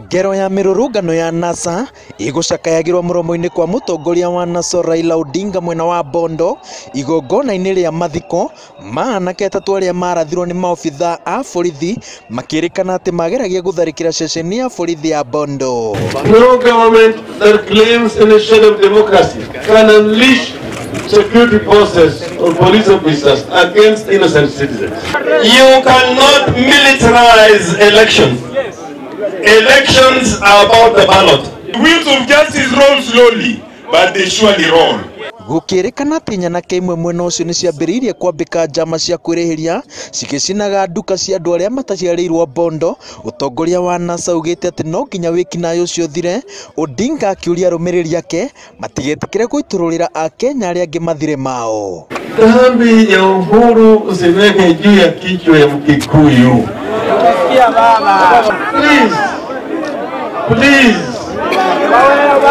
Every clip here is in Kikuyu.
Ngero ya mĩrũrũngano ya NASA ĩgũcakayagĩrwo mũromo-inĩ kwa mũtongoria wa NASA Raila Odinga mwena wa Bondo igongona-inĩ rĩa mathiko ma anake atatũ arĩa marathirwo nĩ maobithaa a borithi makĩrĩkana atĩ mageragia gũtharĩkĩra ceceni ya borithi ya Bondo. No government that claims in the shadow of democracy can unleash security forces or police officers against innocent citizens. You cannot militarize elections. Elections are about the ballot. Wheels of justice roll slowly, but they surely roll. Gũkĩrĩkana atĩ nyanake imwe mwena ũcio nĩ ciambĩrĩirie kwambĩka njama cia kwĩrĩhĩria cigĩcinaga nduka cia andũ arĩa mataciarĩirwo Bondo. Ũtongoria wa NASA ugĩte atĩ no nginya wĩkinaĩ ũcio ũthire. Odinga akĩũria arũmĩrĩri ake matigetĩkĩre gũitũrũrĩra Akenya arĩa angĩ mathirĩ mao. Dhambi ya uhuru usiweke juu ya kichwa ya Mkikuyu. Please, please,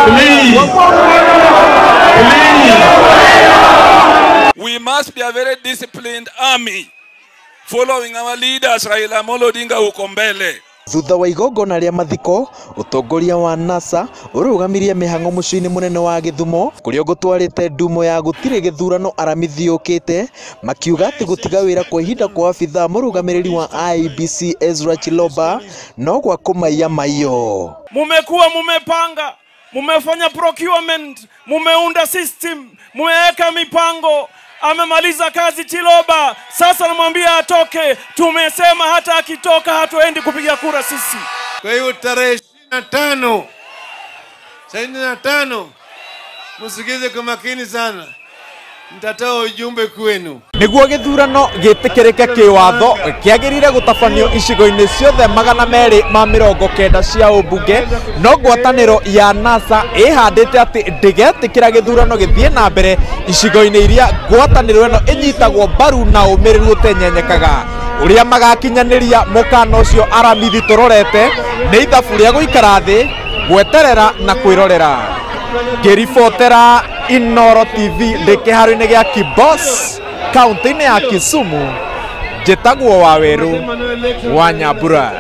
please, please. We must be a very disciplined army following our leaders Raila Amolo Odinga huko mbele. Thutha wa igongona rĩa mathiko, ũtongoria wa NASA ũrũgamirie mĩhang'o mũciĩ-inĩ mũnene wa Gĩthumo kũrĩa gũtwarĩte ndumo ya gũtirĩ gĩthurano Aramithi yũkĩte, makiuga atĩ gũtiga wĩra kwa ihinda kwa abithaa mũrũgamĩrĩri wa IEBC Ezra Chiloba no gwa kũmaiya maiyo. Mumekuwa mumepanga, mumefanya procurement, mumeunda system, mumeweka mipango. Amemaliza kazi Chiloba, sasa namwambia atoke. Tumesema hata akitoka hatuendi kupiga kura sisi. Kwa hiyo tarehe 25, msikize kwa makini sana. Nitatoa ujumbe kwenu. Niguo gĩthurano gĩtĩkĩrĩke kĩwatho kĩagĩrĩire gũtabanio icigo-inĩ ciothe 290 cia ũmbunge, no ngwatanĩro ya NASA ĩhandĩte atĩ ndĩgetĩkĩra gĩthurano gĩthiĩ na mbere icigo-inĩ iria ngwatanĩro ĩno ĩnyitagwo mbaru na ũmĩrĩru ũtenyenyekaga. Ũrĩa magakinyanĩria mũkana ũcio Aramithi tũrorete nĩ ithabu rĩa gũikara thĩ, gweterera na kwĩrorera. Ngĩribotera Inooro TV ndĩ kĩharo-inĩ gĩa Kibos kaunti-inĩ ya Kisumu, njĩtagwo Waweru wa Nyambura.